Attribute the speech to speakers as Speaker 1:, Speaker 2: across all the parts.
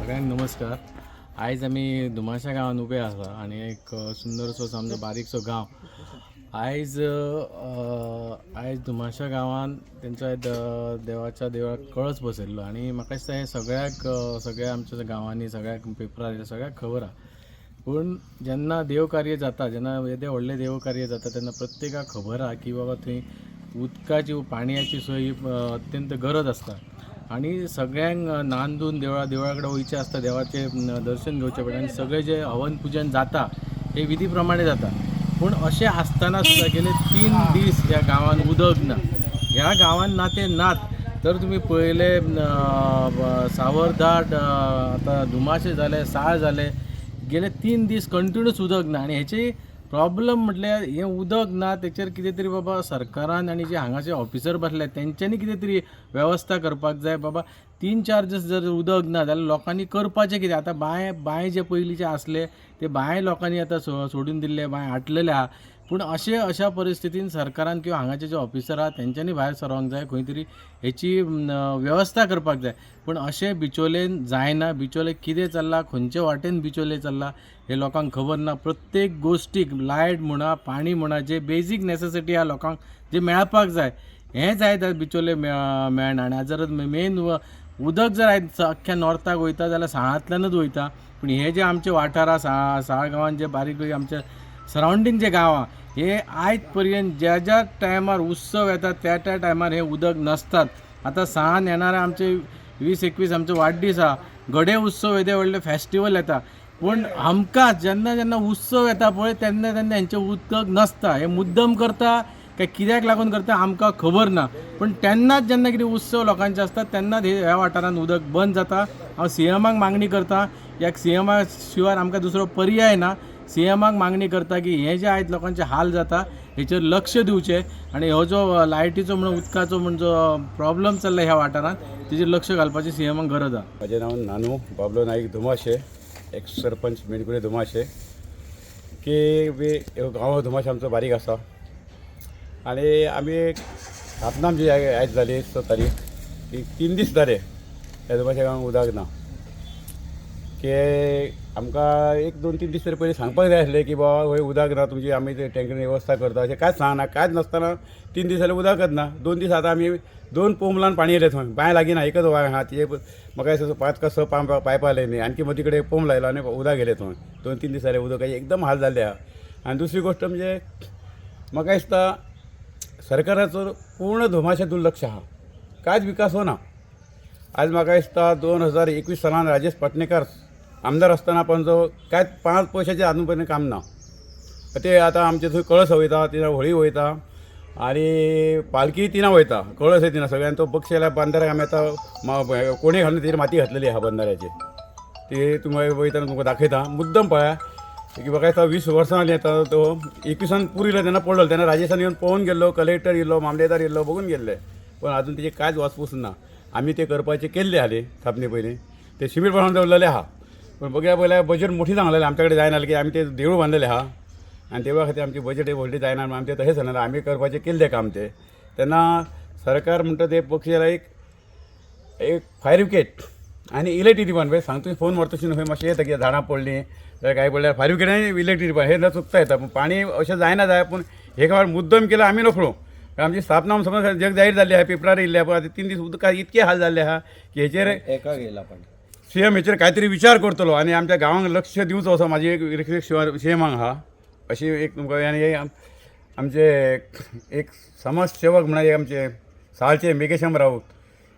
Speaker 1: सगळ्यांक नमस्कार. आयज आमी धुमाशा गांवांत उबे आसा आनी एक सुंदरसो आमचो बारीकसो गांव. आयज आयज धुमाशा गांवांत तेंच्या देवाच्या देवळाक कळस बसयल्लो आनी म्हाका दिसता हें सगळ्याक सगळ्या आमच्या गांवांनी, सगळ्याक पेपरार सगळ्याक खबर आहा. पूण जेन्ना देवकार्य जाता, जेन्ना येदें व्हडलें देवकार्य जाता, तेन्ना प्रत्येकाक खबर आहा की बाबा थंय उदकाची, पाणयाची सोय ही अत्यंत गरज आसता आनी सगळ्यांक नांदून देवळा कडेन वयचें आसता, देवाचें दर्शन घेवचें पडटा आनी सगळें जें हवन पुजन जाता हें विधी प्रमाणे जाता. पूण अशें आसतना सुद्दां गेले 3 दीस ह्या गांवांत उदक ना. ह्या गांवांत ना ते नात, तर तुमी पळयले सावरदाट, आतां धुमाशे जाले, साळ जाले, गेले 3 दीस कंटिन्यूस उदक ना. आनी हेची प्रॉब्लम म्हटल्यार हें उदक ना तेचेर कितें तरी बाबा सरकारान आनी जे हांगाचे ऑफिसर बसले तेंच्यांनी कितें तरी वेवस्था करपाक जाय. बाबा, 3-4 दीस जर उदक ना जाल्यार लोकांनी करपाचें कितें? आतां बांय बांय जे पयलींचे आसले ते बांय लोकांनी आतां सोडून दिल्ले, बांय आटलेले आहा. पूण अशें अशा परिस्थितीन सरकारान किंवा हांगाचे जे ऑफिसर आहा तेंच्यांनी भायर सरोंक जाय, खंय तरी हेची वेवस्था करपाक जाय. पूण अशें बिचोलेन जायना. बिचोले कितें चल्लां, खंयचे वाटेन बिचोले चल्लां हें लोकांक खबर ना. प्रत्येक गोश्टीक, लायट म्हणा, पाणी म्हणा, जे बेजीक नॅसेसिटी आहा लोकांक जे मेळपाक जाय, हें जाय तर बिचोले मेळना. आनी जर मेन उदक जर आयज अख्ख्या नॉर्थाक वयता जाल्यार साळांतल्यानूच वयता. पूण हे जे आमचे वाठार आसा, साळ गांवान जे बारीक बारीक आमचे सरावंडींग जे गांव आहा, हे आयज पर्यंत ज्या ज्या टायमार उत्सव येता त्या त्या टायमार हे उदक नासतात. आतां साळान येणारे आमचे 20-21 आमचे वाडदीस आहा, गडे उत्सव, येदे व्हडले फेस्टिवल येता, पूण आमकां जेन्ना जेन्ना उत्सव येता पळय तेन्ना तेन्ना हेंचें उदक नासता. हे मुद्दम करता काय कित्याक लागून करता आमकां खबर ना, पूण तेन्नाच जेन्ना कितें उत्सव लोकांचे आसता तेन्नाच हे ह्या वाठारांत उदक बंद जाता. हांव सीएमाक मागणी करता, ह्या सीएमा शिवाय आमकां दुसरो पर्याय ना. सीएमाक मागणी करता की हे जे आयज लोकांचे हाल जाता हेचेर लक्ष दिवचें आनी हो जो लायटीचो म्हण, उदकाचो म्हण जो प्रॉब्लम चल्ला ह्या वाठारांत, तेजेर लक्ष घालपाची सीएमाक गरज आहा.
Speaker 2: माझे नाव नानू बाबलो नाईक धुमाशे, एक्स सरपंच, मेणकुरे धुमाशे. की बी ह्यो गांव धुमाशे आमचो बारीक आसा आनी आमी स्थापना आमची आयज जाली 6 तारीख की 3 दीस जाले ह्या धुमाशे गांवांत उदक ना. की आमकां एक 2-3 दीस तरी पयलीं सांगपाक जाय आसलें की बाबा हय उदक ना तुमची, आमी ते टँकरी वेवस्था करता, अशें कांयच सांगना. कांयच नासतना 3 दीस जाले उदकच ना. 2 दीस आतां आमी दोन पंप लावन पाणी येयलें थंय. बांय लागीं ना, एकच बांय आहा. तिजे म्हाका दिसता 5 का 6 पंप पायपां आयले न्ही. आणखी मदीं कडेन पंप लायलो आनी उदक गेलें थंय. 2-3 दीस जाले उदकाचे एकदम हाल जाल्ले आहा. आनी दुसरी गोश्ट म्हणजे म्हाका दिसता सरकाराचो पूर्ण धुमाशे दुर्लक्ष आहा, कांयच विकास होना. आज म्हाका दिसता 2021 सालान राजेश पाटणेकर आमदार आसतना पण जो कांयच 5 पयशाचें आजून पर्यंत काम ना. ते आतां आमचे थंय कळस वयता, थिंगा होळी वयता आनी पालखी थिंगा वयता, कळस थिंगा सगळ्यान. तो बक्षेल्या बंदाऱ्याक आमी आतां कोणे घालून तेजेर माती घातलेली आहा बंदाऱ्याचेर. ते तुमी वयतना तुमकां दाखयता. मुद्दम पळया की म्हाका दिसता 20 वर्सां जालीं आतां. तो 21 पूर येयलो तेन्ना पडलो, तेन्ना राजेशान येवन पळोवन गेल्लो, कलेक्टर येयल्लो, मामलेदार येयल्लो, बघून गेल्ले, पण अजून तेजे कांयच वासपूस ना. आमी ते करपाचे केल्ले हाली स्थापने पयलीं ते शिमीट बांदून दवरलेले आहा, पण बघया पळयल्यार बजेट मोठी सांगलेलें, आमच्या कडेन जायना की आमी ते देवूळ बांदलेलें आहा आनी देवळा खातीर आमची बजेट व्हडली जायना म्हणून आमचें तशेंच जालें. आमी करपाचें केल्लें काम तें. तेन्ना सरकार म्हणटा ते पक्षाला एक एक फायर ब्रिगेड आनी इलेक्ट्रीक डिपार्टमेंट सांगता. फोन मारता खंय मातशें येता की झाडां पडलीं जाल्यार काय पडल्यार फायर ब्रिगेड आनी इलेक्ट्रीक डिपार्टमेंट हे न चुकता येता, पूण पाणी अशें जायना जाय. पूण हे खबर मुद्दम केलं आमी नकळो. कारण आमची स्थापना समज जग जाहीर जाल्ली आहा, पेपरार येयल्ली आहा, पूण आतां 3 दीस उदकाक इतके हाल जाल्ले आहा की हेचेर
Speaker 3: एका गेला पण
Speaker 2: सी एम हेचेर कांयतरी विचार करतलो आनी आमच्या गांवांक लक्ष दिवचो असो म्हाजी एक रिक्वेस्ट सी एमाक आहा अशी एक तुमकां. आनी हे आमचे एक समाजसेवक म्हणून एक आमचे साळचे मेघेशम राऊत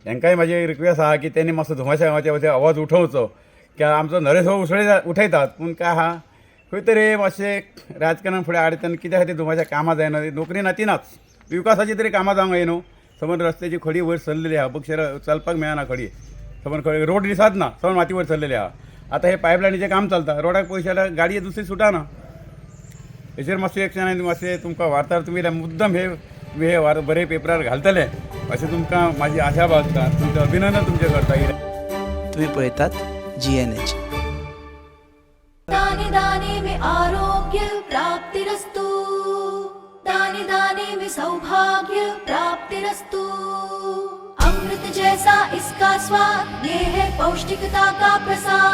Speaker 2: हेंकांय म्हाजी एक रिक्वेस्ट आहा की तेणी मातसो धुमाशा गांवाचे वचून आवाज उठोवचो की आमचो नरेश भाऊ उसळे उठयतात, पूण काय आहा खंय तरी मातशें राजकारणान फुडें आडटना कित्या खातीर धुमाशा कामां जायना? नोकरी ना ती नाच, विकासाची तरी कामां जावंक जाय न्हू. समज रस्त्याची खडी वयर सरलेली आहा, बक्षेर चलपाक मेळना. खडी समज खडी रोड दिसात ना, समज माती वयर सरलेली आहा. आतां हे पायपलायनीचें काम चलता, रोडाक पयशे जाल्यार गाडये दुसरी सुटाना. हेचेर मातशें एक्शन आनी मातशें तुमकां वार्तार तुमी मुद्दम हे तुमी हे वार बरे पेपरार घालतले अशें तुमकां म्हाजी आशा बाळगता. तुमचें अभिनंदन तुमचें करता.
Speaker 4: तुम्ही पळयतात जीएनएच.
Speaker 5: दाने दाने में आरोग्य प्राप्तिरस्तु, दाने दाने में सौभाग्य प्राप्तिरस्तु. अमृत जैसा इसका स्वाद, ये है पौष्टिकता का प्रसाद.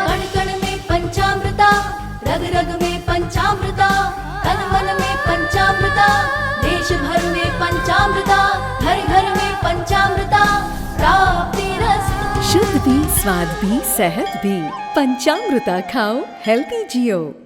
Speaker 3: स्वाद भी, सेहत भी। पंचामृता खाओ, हेल्दी जियो।